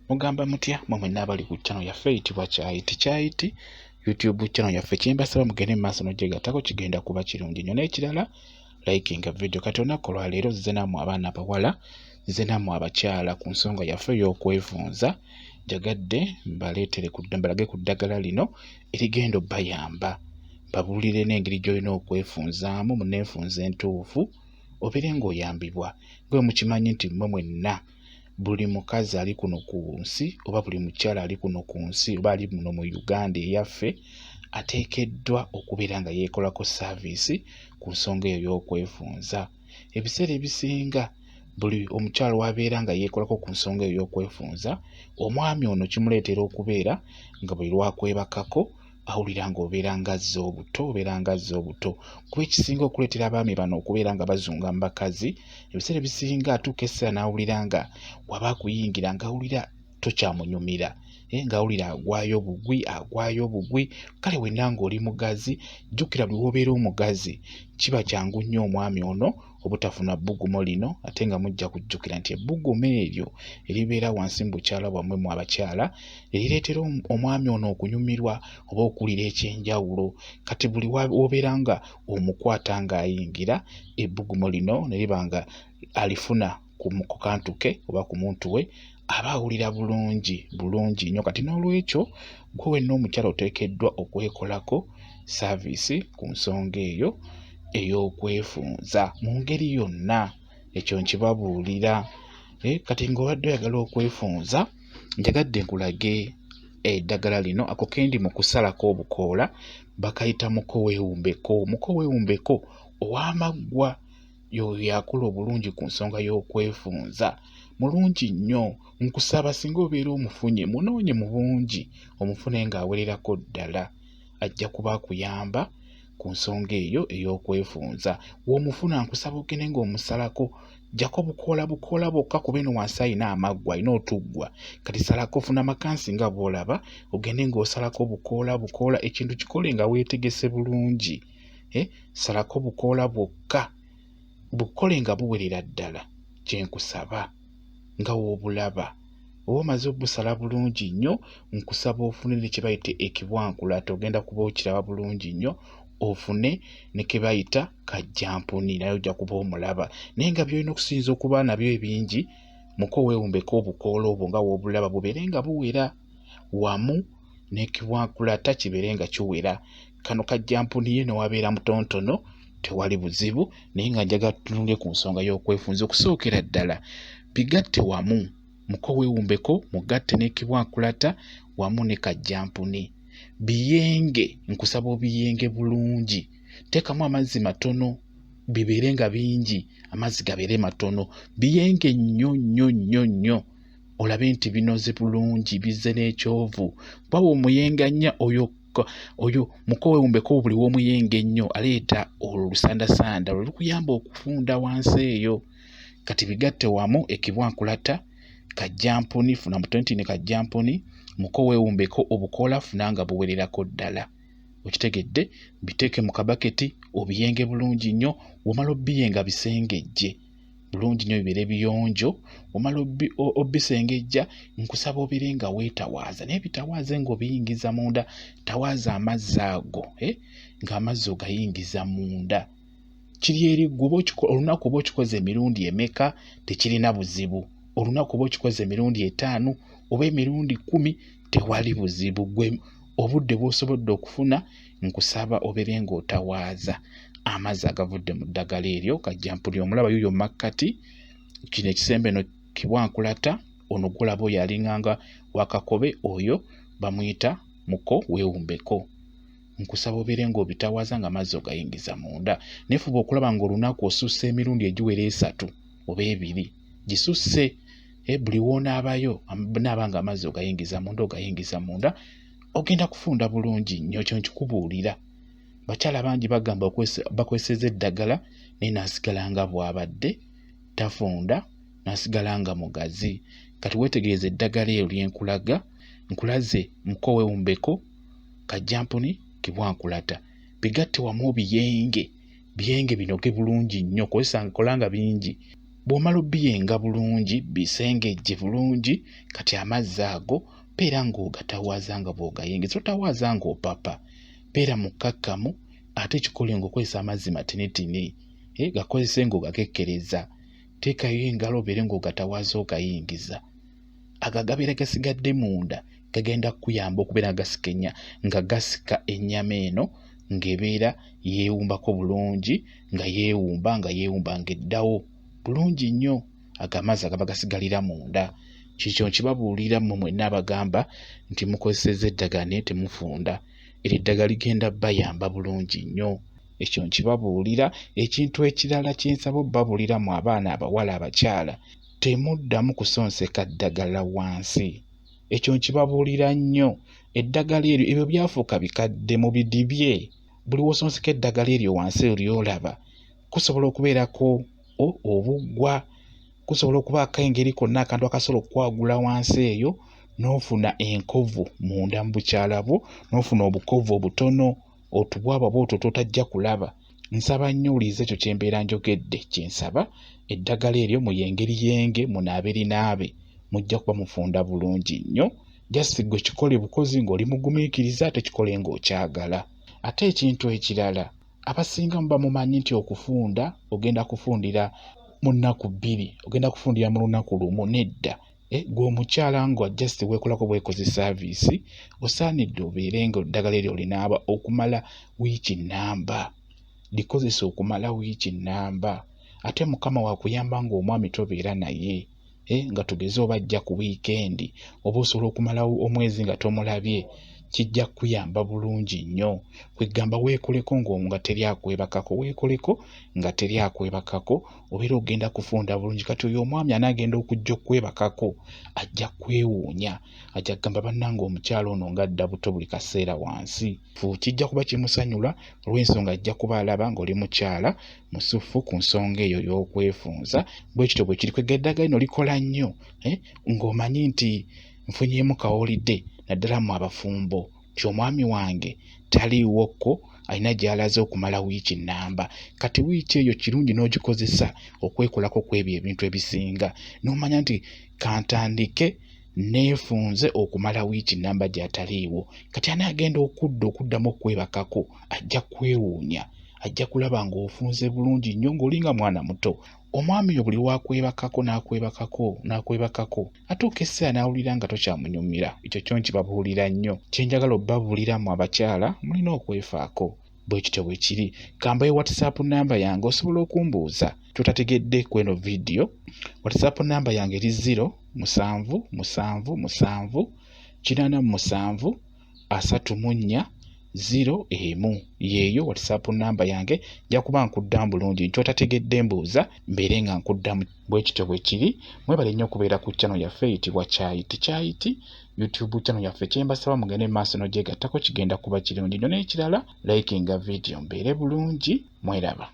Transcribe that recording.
Mugamba mutya mwe mwenna abali ku channel yaffe eyitibwa Kyayiti Kyayiti YouTube channel yaffe, kyembasaba mugende mu maaso n'ogyegattako, kigenda kuba kirungi nnyo. N'ekirala, likinga video. Kati olunaku olwaleero nzize nammwe abaana abawala, nzize nammwe abakyala ku nsonga yaffe ey'okwefunza. Njagadde mbaleetere ku mbalage ku ddagala lino erigenda obbayamba, mbabuulire n'engeri gy'olina okwefunzaamu mu nneefunza entuufu obeere ng'oyambibwa. Nga bwe mukimanyi nti mmwe mwenna buli mukazi ali kuno ku nsi oba buli mukyala ali kuno ku nsi oba ali muno mu Uganda eyaffe ateekeddwa okubeera nga yeekolako saaviisi ku nsonga eyo y'okwefunza. Ebiseera ebisinga buli omukyala w'abeera nga yeekolako ku nsonga eyo y'okwefunza, omwami ono kimuleetera okubeera nga buli lw'akwebakako awulira ng'obeera ng'azza obuto, obeera ng'azza obuto. Kuba ekisinga okuleetera abaami bano okubeera nga bazunga mu bakazi, ebiseera ebisinga atuuka ekiseera n'awulira nga waba akuyingira ng'awulira tokyamunyumira, eh, ng'awulira agwayo bugwi, agwayo bugwi. Kale wenna ng'oli mugazi, jjukira buli w'obeera omugazi kiba kyangu nnyo omwami ono obutafuna bbugumu lino, ate nga mujja kujjukira nti ebbugumu eryo eribeera wansi mu bukyala bwammwe mmwe abakyala erireetera omwami ono okunyumirwa oba okuwulira eky'enjawulo. Kati buli w'obeera nga omukwata ng'ayingira, ebbugumu lino ne liba nga alifuna ku kantu ke oba ku muntu we, aba awulira bulungi bulungi nnyo. Kati n'olwekyo ggwe wenna omukyala oteekeddwa okwekolako saaviisi ku nsonga eyo ey'okwefunza mu ngeri yonna, ekyo nkibabuulira. Eh, kati ng'obadde oyagala okwefunza, njagadde nkulage eddagala lino. Ako kendi mu kusalako obukoola bakayita muko weewumbeko. Muko weewumbeko ow'amaggwa y'oyo yakola obulungi ku nsonga y'okwefunza, mulungi nnyo. Nkusaba singa obeera omufunye, munoonye mu bungi, omufune ng'awererako ddala, ajja kuba akuyamba ku nsonga eyo ey'okwefunza. W'omufuna nkusaba ogende ng'omusalako, jjako bukoola bukoola bwokka, kuba eno wansi alina amaggwa, alina otuggwa. Kati salako, funa makansi nga bw'olaba, ogende ng'osalako bukoola bukoola. Ekintu kikole nga weetegese bulungi, eh, salako bukoola bwokka, bukole nga buwerera ddala. Kye nkusaba nga w'obulaba, oba omaze obusala bulungi nnyo, nkusaba ofune ne kye bayita ekibwankulata, ogenda kuba okiraba bulungi nnyo, ofune ne ke bayita kajjampuni, naye ojja kuba omulaba. Naye nga by'olina okusinza okuba nabyo ebingi, muko weewumbeko obukoola obwo nga w'obulaba bubeere nga buwera wamu n'ekibwankulata kibeere nga kiwera. Kano kajjampuni ye newabeera mutonotono tewali buzibu, naye nga njagala tutunule ku nsonga y'okwefunza. Okusookera ddala bigatte wamu, muko weewumbeko mugatte n'ekibwankulata wamu ne kajjampuni, biyenge. Nkusaba obiyenge bulungi, teekamu amazzi matono, bibeere nga bingi, amazzi gabeere matono, biyenge nnyo nnyo nnyo nnyo, olabe nti binoze bulungi, bizze n'ekyovu. Kuba bw'omuyenga nnyo oyo oyo muko weewumbeko, buli w'omuyenga ennyo aleeta olwo olusandasanda lwe lukuyamba okufunda wansi eyo. Kati bigatte wamu, ekibwankulata, kajjampuni, funa mutonti ne kajjampuni, muko weewumbeko obukoola, funa nga buwererako ddala. Okitegedde? Biteeke mu kabaketi obiyenge bulungi nnyo. Womala obiyenga bisengejje bulungi nnyo, bibeere biyonjo. Omala obisengejja, nkusaba obeere nga weetawaaza, naye bitawaaze ng'obiyingiza munda. Tawaaza amazzi ago, eh? Ng'amazzi ogayingiza munda. Kiri eri ggwe olunaku oba okikoze emirundi emeka, tekirina buzibu. Olunaku oba okikoze emirundi 5 oba emirundi 10, tewali buzibu. Gwe obudde bw'osobodde okufuna, nkusaba obeere ng'otawaaza amazzi agavudde mu ddagala eryo kajjampuni. Omulaba yuuyo makkati, kino ekisembe eno kibwankulata, ono gw'olaba oyo alinganga wakakobe, oyo bamuyita muko weewumbeko. Nkusaba obeere ng'obitawaaza ng'amazzi ogayingiza munda, naye fuba okulaba ng'olunaku osussa emirundi egiwera esatu oba ebiri, gisusse, eh, buli w'onaabayo naaba ng'amazzi ogayingiza munda, ogayingiza munda, ogenda kufunda bulungi nnyo. Kyo nkikubuulira, bakyala bangi bagamba bakozesezza eddagala naye n'asigala nga bw'abadde tafunda, n'asigala nga mugazi. Kati weetegereze eddagala eryo lye nkulaga, nkulaze muko weewumbeko, kajjampuni, kibwankulata, bigatte wamu obiyenge, biyenge binoge bulungi nnyo, kozesa kola nga bingi. Bw'omala obiyenga bulungi, bisengejje bulungi, kati amazzi ago beera ng'ogatawaaza nga bw'ogayingiza. Totawaaza ng'opapa, beera mukkakkamu ate kikole ng'okozesa amazzi matinitini, gakozese ng'ogakekkereza. Teekayo engalo obeere ng'ogatawaaza ogayingiza. Ago agabeera gasigadde munda gagenda kukuyamba okubeera nga gasika nga gasika ennyama eno ng'ebeera yeewumbako bulungi, nga yeewumba nga yeewumba ng'eddawo bulungi nnyo. Ago amazzi agaba gasigalira munda. Kikyo nkibabuulira mmwe mwenna abagamba nti mukozesezza eddagala naye temufunda. Eryo eddagala ligenda bbayamba bulungi nnyo. Ekyo nkibabuulira. Ekintu ekirala kye nsaba obbabuulira mmwe abaana abawala abakyala, temuddamu kusonseka ddagala wansi. Ekyo nkibabuulira nnyo. Eddagala eryo, ebyo byafuuka bikadde mubidibye. Buli w'osonseka eddagala eryo wansi eryo ly'olaba, kusobola okubeerako obuggwa, kusobola okubaako engeri konna akantu akasobola okukwagula wansi eyo n'ofuna enkovu munda mu bukyala bwo, n'ofuna obukovu obutono otubwabwa bw'otwo tw'otajja kulaba. Nsaba nnyo owulirize ekyo kye mbeera njogedde. Kye nsaba, eddagala eryo muyengeriyenge, munaabe linaabe, mujja kuba mufunda bulungi nnyo. Just ggwe kikole bukozi ng'oli mugumiikiriza ate kikole ng'okyagala. Ate ekintu ekirala, abasinga muba mumanyi nti okufunda ogenda kufundira mu nnaku bbiri, ogenda kufundira mu lunaku lumu. Nedda. Ggwe omukyala nga just weekolako bwekozi saaviisi, osaanidde obeere nga eddagala eryo olinaaba okumala wiiki nnamba. Likozese okumala wiiki nnamba. Ate Mukama wakuyamba ng'omwami tobeera naye. Nga tugeze oba ajja ku wiikendi oba osobola okumala omwezi nga tomulabye, kijja kukuyamba bulungi nnyo. Kweggamba weekoleko nga teri akwebakako, weekoleko nga teri akwebakako, obeera ogenda kufunda bulungi. Kati oyo omwami anaagenda okujja okukwebakako ajja kwewuunya, ajja kugamba bannange omukyala ono ng'adda buto buli kaseera wansi. Kijja kuba kimusanyula olw'ensonga ajja kuba alaba ng'oli mukyala musuffu ku nsonga eyo y'okwefunza. Bwe kityo bwe kiri. Kwegga eddagala lino likola nnyo ng'omanyi nti nfunyeemu kawolide naddala mmwe abafumbo nti omwami wange taliiwo kko alina gy'alaze okumala wiiki nnamba. Kati wiiki eyo kirungi n'ogikozesa okwekolako ku ebyo ebintu ebisinga n'omanya nti kantandike neefunze okumala wiiki nnamba gy'ataliiwo. Kati anaagenda okudda okuddamu okwebakako ajja kwewuunya, ajja kulaba ng'ofunze bulungi nnyo ng'olinga mwana muto. Omwami oyo buli lw'akwebakako n'akwebakako n'akwebakako atuuka ekiseera n'awulira nga tokyamunyumira. Ekyo kyo nkibabuulira nnyo. Kye njagala obbabuulira mmwe abakyala mulina okwefaako. Bwe kityo bwe kiri. Ka mbawe WhatsApp nnamba yange osobola okumbuuza ky'otategedde ku eno vidiyo. WhatsApp nnamba yange eri 0 7 7 7 87 34 0 1. Yeeyo WhatsApp nnamba yange, nja kuba nkuddamu bulungi. Ky'otategedde mbuuza mbeere nga nkuddamu. Bwe kityo bwe kiri. Mwebale nnyo okubeera ku channel yaffe eyitibwa Kyayiti Kyayiti YouTube channel yaffe. Kye mbasaba mugende mu maaso n'ogyegattako, kigenda kuba kirungi nnyo. N'ekirala, likinga vidiyo mbeere bulungi, mweraba.